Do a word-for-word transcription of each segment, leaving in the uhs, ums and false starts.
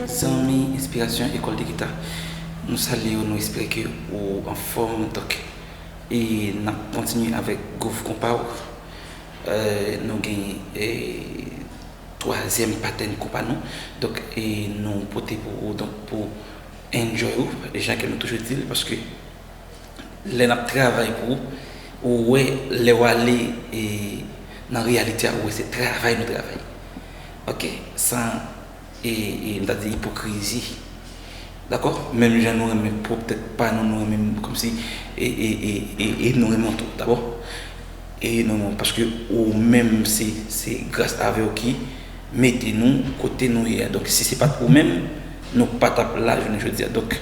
Zanmi Enspirasyon Ekòl de Gita, nou salye w, nou espere ke ou anfòm. Donk, e n ap kontinye avèk gwouv konpa w. E, nou gen, e, twazyèm patèn konpa nou. Donk, e nou pote pou ou, donk, pou enjoy ou, jan ke nou toujou di l, paske lè n ap travay pou ou, ou wè, lè w ale, e, nan reyalite a, ou wè se travay nou travay. Oke? San, e, e, m ta di ipokrizi. Dakò? Menm jan nou renmen pwòp tèt pa nou, nou renmen kòmsi, e, e, e, e, e nou renmen w tou, dakò? E nou, nou, paske ou menm, se, se gras avè w ki mete nou kote nou ye a. Donk, si se pa t ou menm, nou pa t ap la jounen jodi a. Donk,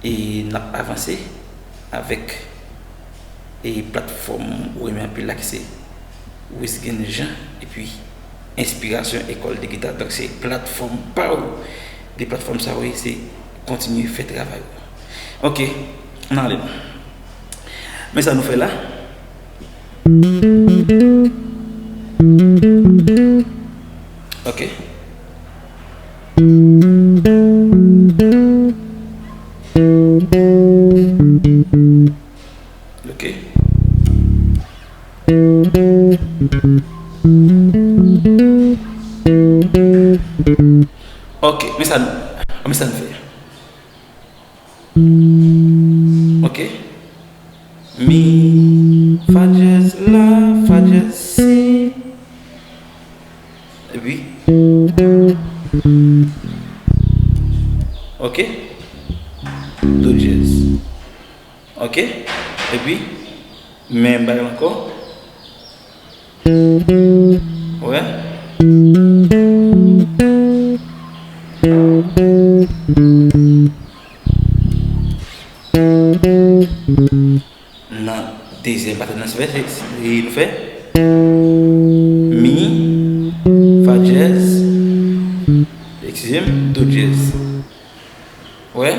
e n ap avanse avèk, e platfòm ou renmen anpil la, ki se Wisgen Jean, epi Enspirasyon Ekòl de Gita. Donk, se platfòm pa w. De platfòm sa yo, se kontinye fè travay ou. Oke, ann ale non. Men sa nou fè la. Oke. Oke. Oke, men sa nou, men sa nou fè. Oke. Mi, fa dyèz, la, fa dyèz, si. Epi, oke. Do dyèz. Oke. Epi, menm bagay ankò. Wè. Nan dezyèm patèn nan, se fè, se, se, nou fè mi, fa dyèz, eskize m, do dyèz. Wè.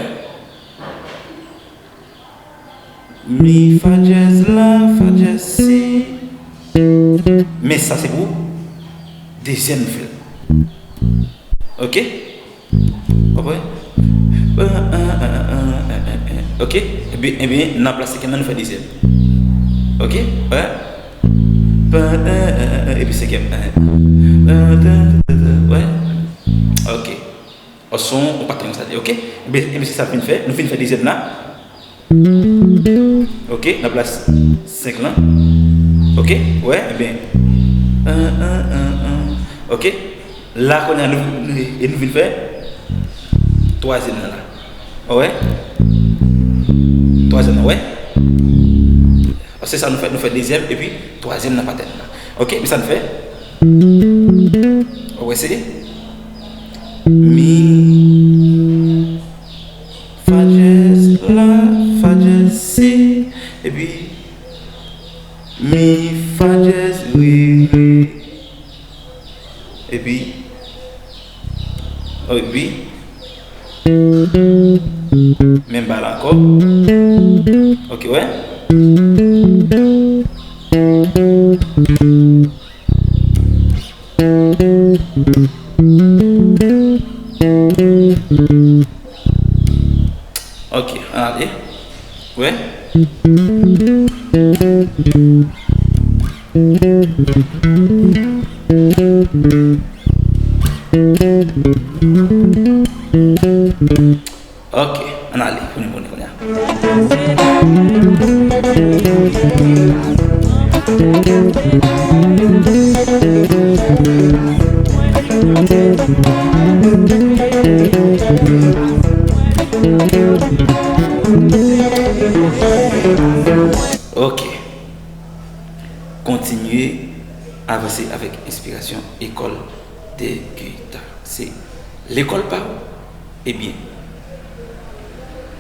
Mi, fa dyèz, la, fa dyèz, si. Men sa se pou dezyèm nou fè l. Oke? Oke? Ebyen, ebyen, nan plas senkyèm nan, nou fè dezyèm. Oke? Wè? Epi senkyèm. Wè? Oke. Osnon, yon patèn konsa, oke? Ebyen, ebyen, se sa n fin fè. Nou fin fè dezyèm la. Oke, nan plas senk lan. Oke, wè, ebyen. An, an, an, an. Oke. La, kounye a, nou, nou, e nou vin fè twazyèm nan la. Wè? Twazyèm nan, wè? Se sa nou fè, nou fè dezyèm, epi twazyèm nan patèn nan. Oke, epi sa nou fè? Wè, se mi, fa dyèz, la, fa dyèz, si, epi mi, fa dyèz, re, re, epi, epi, menm bagay la ankò. Oke, wè. Oke, ann ale. Wè. Oke, ann ale. Kounye, kounye, kounye a. Oke. Kontinye avanse avèk Enspirasyon Ekòl Dègeta, se lekòl pa w, ebyen,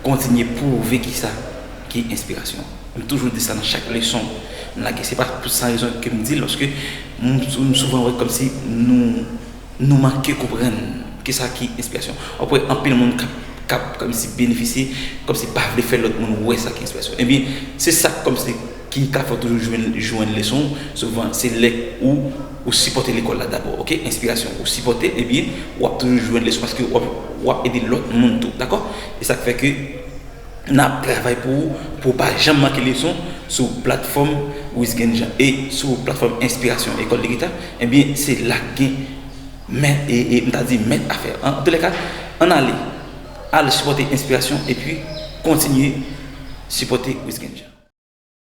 kontinye pwouve kisa ki enspirasyon. M toujou di sa nan chak leson m lage. Se pa pou san rezon ke m di l, paske m, m souvan wè kòmsi nou, nou manke konprann kisa ki enspirasyon. W ap wè anpil moun k ap, k ap kòmsi benefisye, kòmsi pa vle fè lòt moun wè sa ki enspirasyon. Ebyen, se sa kòmsi ki ka fè w toujou jwenn, jwenn leson w, souvan se lè ou, ou sipòte lekòl la dabò, oke? Enspirasyon, ou sipòte l, ebyen, w ap toujou jwenn leson paske w ap, w ap ede lòt moun tou, dakò? E sa k fè ke n ap travay pou ou, pou w pa janm manke leson sou platfòm Wisgen Jean e sou platfòm Enspirasyon Ekòl de Gita, ebyen, se la k gen mèt, e, e m ta di mèt afè. An, an toulèka, ann ale, al sipòte Enspirasyon epi kontinye sipòte Wisgen Jean.